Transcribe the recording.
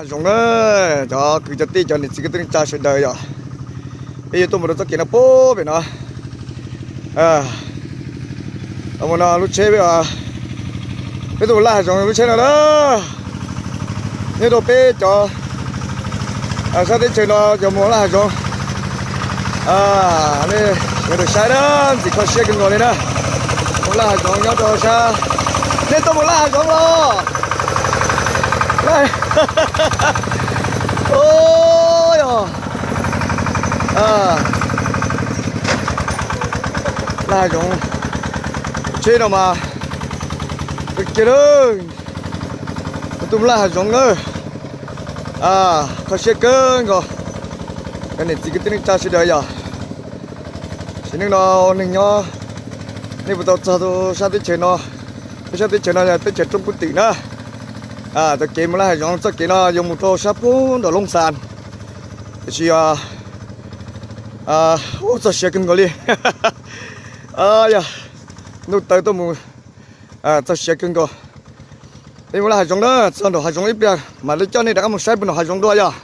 Hav zoov na, cov kwv cov tij cov niam txiv kwv tij neej tsa sawv daws yom, peb yuav tuaj mus rau txoj kev no puag pem no. Mus no lub tsheb, peb tuaj mus laj hav zoov lub tsheb no na. Nyob rau peb cov sab teb chaws no cov mus laj hav zoov, nej sawv daws saib na, ntxim kho siab kawg nkaus li na. Mus laj hav zoov nyob rau sab, nej tuaj mus laj hav zoov los? Yog laj hav zoov, tsheb no mas kawg kiag lawm. Tuaj mus laj hav zoov na, kho siab kawg nkaus. Cov niam txiv kwv tij neej tsa sawv daws yom, sim neej no neeg nyob, nej puas tau txog rau sab teb chaws no? Peb sab teb chaws no yog teb chaws roob pub tim na. Txoj kev mus laj hav zoov txoj kev no yuav mus rau sab pub nram Looj Xas, tiam sis ua txog siav kawg nkaus li. Yog ntuj taw tuaj mus, txog siav kawg nkaus. Peb mus laj hav zoov na, txog nram hav zoov ib pliag mam li coj nej rov qab mus saib puag nram hav zoov dua yog.